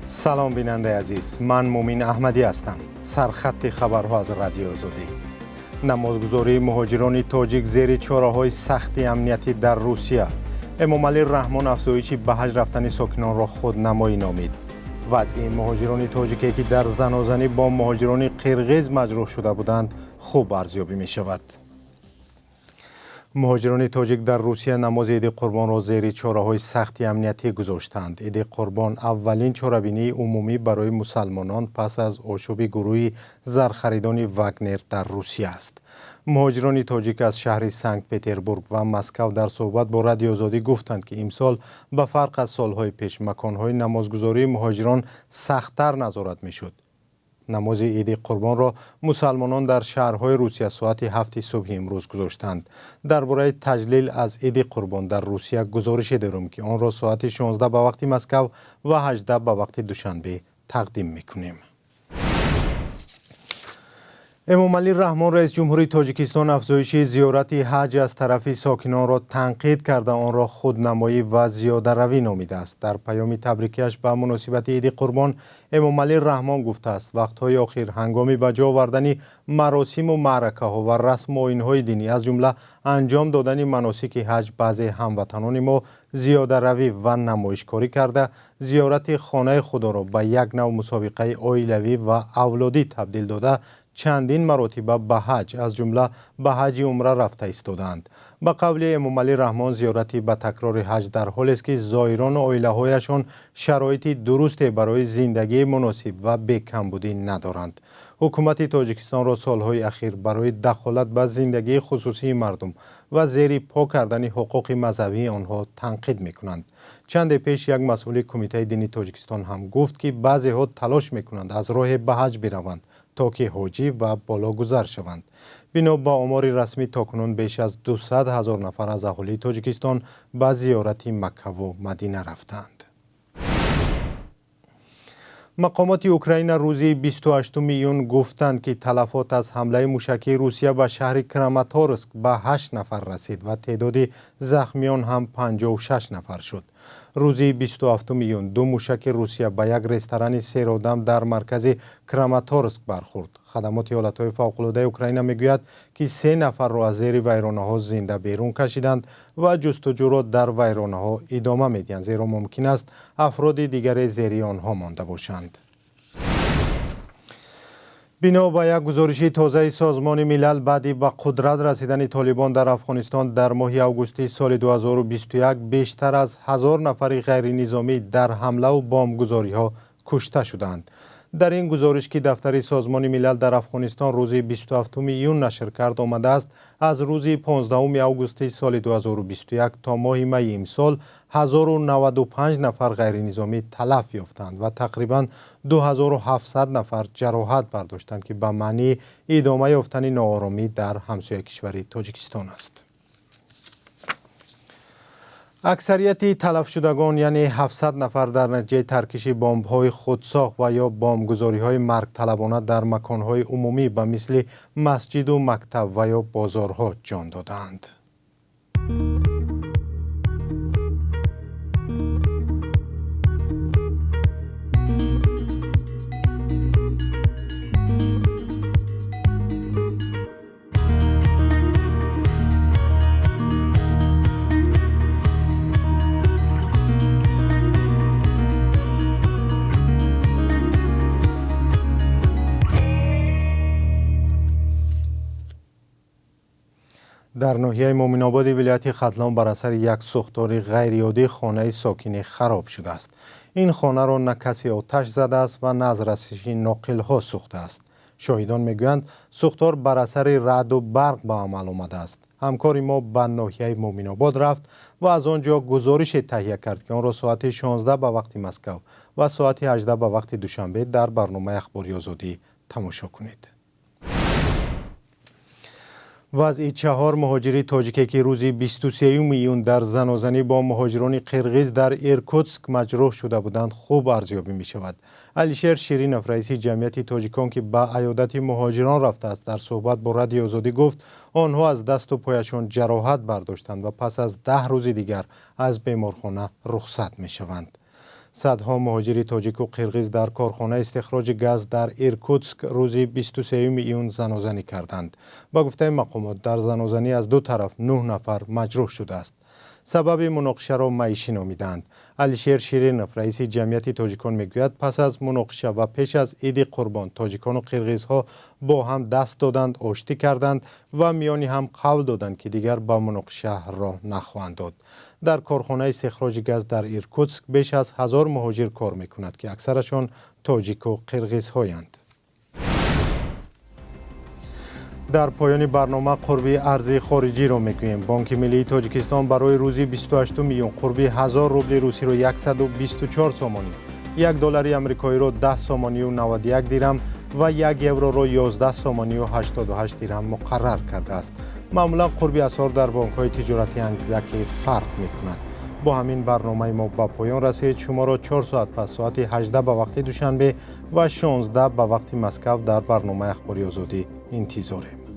Салом, бинандаи азиз, ман Мумин Аҳмадӣ ҳастам. Сархатти хабарҳо аз Радиои Озодӣ. Намозгузории муҳоҷирони тоҷик зери чораҳои сахти амниятӣ дар Русия. Эмомалӣ Раҳмон афзоиши ба ҳаҷ рафтани сокинонро худнамоӣ номид. Вазъи муҳоҷирони тоҷике, ки дар занозанӣ бо муҳоҷирони қирғиз маҷрӯҳ шуда буданд, хуб арзёбӣ мешавад. Муҳоҷирони тоҷик дар Русия намози Иди Қурбонро зери чораҳои сахти амниятӣ гузоштанд. Иди Қурбон аввалин чорабинии умумӣ барои мусалмонон пас аз ошӯби гурӯҳи зархаридони Вагнер дар Русия аст. Муҳоҷирони тоҷик аз шаҳри Санкт-Петербург ва Москав дар суҳбат бо Радиои Озодӣ гуфтанд, ки имсол ба фарқ аз солҳои пеш маконҳои намозгузории муҳоҷирон сахттар назорат мешуд. Намози Иди Қурбонро мусалмонон дар шаҳрҳои Русия соати 7 субҳи имрӯз гузоштанд. Дар бораи таҷлил аз Иди Қурбон дар Русия гузорише дорем, ки онро соати 16 ба вақти Москав ва 18 ба вақти Душанбе тақдим мекунем. Эмомалӣ Раҳмон, раиси ҷумҳурии Тоҷикистон, афзоиши зиёрати ҳаҷ аз тарафи сокинонро танқид карда, онро худнамоӣ ва зиёдаравӣ номидааст. Дар паёми табрикияш ба муносибати Иди Қурбон Эмомалӣ Раҳмон гуфтааст, вақтҳои охир ҳангоми ба ҷо овардани маросиму маъракаҳо ва расму оинҳои динӣ, аз ҷумла анҷом додани маносики ҳаҷ, баъзе ҳамватанони мо зиёдаравӣ ва намоишкорӣ карда, зиёрати хонаи худоро ба як нав мусобиқаи оилавӣ ва авлодӣ табдил дода, чандин маротиба ба ҳаҷ, аз ҷумла ба ҳаҷи умра рафта истодаанд. Ба қавли Эмомалӣ Раҳмон, зиёрати ба такрори ҳаҷ дар ҳолест, ки зоирону оилаҳояшон шароити дурусте барои зиндагии муносиб ва бекамбудӣ надоранд. Ҳукумати Тоҷикистонро солҳои ахир барои дахолат ба зиндагии хусусии мардум ва зери по кардани ҳуқуқи мазҳабии онҳо танқид мекунанд. Чанде пеш як масъули Кумитаи дини Тоҷикистон ҳам гуфт, ки баъзеҳо талош мекунанд аз роҳе ба ҳаҷ бираванд, то ки ҳоҷӣ ва балогузар шаванд. Бино ба омори расмӣ, то кунун беш аз 200 ҳазор нафар аз аҳолии Тоҷикистон ба зиёрати Маккаву Мадина рафтаанд. Мақомоти Украина рӯзи 28 июн гуфтанд, ки талафот аз ҳамлаи мушакии Русия ба шаҳри Краматорск ба 8 нафар расид ва теъдоди захмиён ҳам 56 нафар шуд. Рӯзи 27 июн ду мушаки Русия ба як ресторани серодам дар маркази Краматорск бархӯрд. Хадамоти ҳолатҳои фавқулодаи Украина мегӯяд, ки 3 нафарро аз зери вайронаҳо зинда берун кашиданд ва ҷустуҷӯро дар вайронаҳо идома медиҳанд, зеро мумкин аст афроди дигаре зери онҳо монда бошанд. Бино ба як гузориши тозаи Созмони Милал, баъди ба қудрат расидани Толибон дар Афғонистон дар моҳи августи соли 2021 бештар аз 1000 нафари ғайринизомӣ дар ҳамлаву бомбгузориҳо кушта шуданд. Дар ин гузориш, ки дафтари Созмони Милал дар Афғонистон рӯзи 27 июн нашр кард, омадааст, аз рӯзи 15 августи соли 2021 то моҳи майи имсол 1095 нафар ғайринизомӣ талаф ёфтанд ва тақрибан 2700 нафар ҷароҳат бардоштанд, ки ба маънии идома ёфтани нооромӣ дар ҳамсоя кишвари Тоҷикистон аст. Аксарияти талафшудагон, яъне 700 нафар, дар натиҷаи таркиши бомбҳои худсохт ва ё бомбгузориҳои маргталабона дар маконҳои умумӣ ба мисли масҷиду мактаб ва ё бозорҳо ҷон додаанд. Дар ноҳияи Муъминободи вилояти Хатлон бар асари як сӯхтори ғайриоддӣ хонаи сокине хароб шудааст. Ин хонаро на касе оташ задааст ва на аз расиши ноқилҳо сӯхтааст. Шоҳидон мегӯянд, сӯхтор бар асари раъду барқ ба амал омадааст. Ҳамкори мо ба ноҳияи Муъминобод рафт ва аз он ҷо гузорише таҳия кард, ки онро соати 16 ба вақти Москав ва соати 18 ба вақти Душанбе дар барномаи Ахбори Озодӣ тамошо кунед. Вазъи 4 муҳоҷири тоҷике, ки рӯзи 23 июн дар занозанӣ бо муҳоҷирони қирғиз дар Иркутск маҷрӯҳ шуда буданд, хуб арзёбӣ мешавад. Алишер Ширинов, раиси ҷамъияти тоҷикон, ки ба аёдати муҳоҷирон рафтааст, дар суҳбат бо Радиои Озодӣ гуфт, онҳо аз дасту пояшон ҷароҳат бардоштанд ва пас аз 10 рӯзи дигар аз беморхона рухсат мешаванд. Садҳо муҳоҷири тоҷику қирғиз дар корхонаи истихроҷи газ дар Иркутск рӯзи 23 июн занозанӣ карданд. Ба гуфтаи мақомот, дар занозанӣ аз ду тараф 9 нафар маҷрӯҳ шудааст. Сабаби муноқишаро маишӣ номидаанд. Алишер Ширинов, раиси ҷамъияти тоҷикон, мегӯяд, пас аз муноқиша ва пеш аз Иди Қурбон тоҷикону қирғизҳо бо ҳам даст доданд, оштӣ карданд ва миёни ҳам қавл доданд, ки дигар ба муноқиша роҳ нахоҳанд дод. Дар корхонаи истихроҷи газ дар Иркутск беш аз 1000 муҳоҷир кор мекунад, ки аксарашон тоҷику қирғизҳоянд. Дар поёни барнома қурби арзи хориҷиро мегӯем. Бонки миллии Тоҷикистон барои рӯзи 28 июн қурби 1000 рубли русиро 124 сомонӣ, 1 доллари амрикоиро 10 сомонию 91 дирам ва 1 евроро 11 сомонию 88 дирам муқаррар кардааст. Маъмулан қурби асъор дар бонкҳои тиҷоратӣ андаке фарқ мекунад. Бо ҳамин барномаи мо ба поён расид. Шуморо 4 соат пас, соати 18 ба вақти Душанбе ва 16 ба вақти Москав, дар барномаи Ахбори Озодӣ интизорем.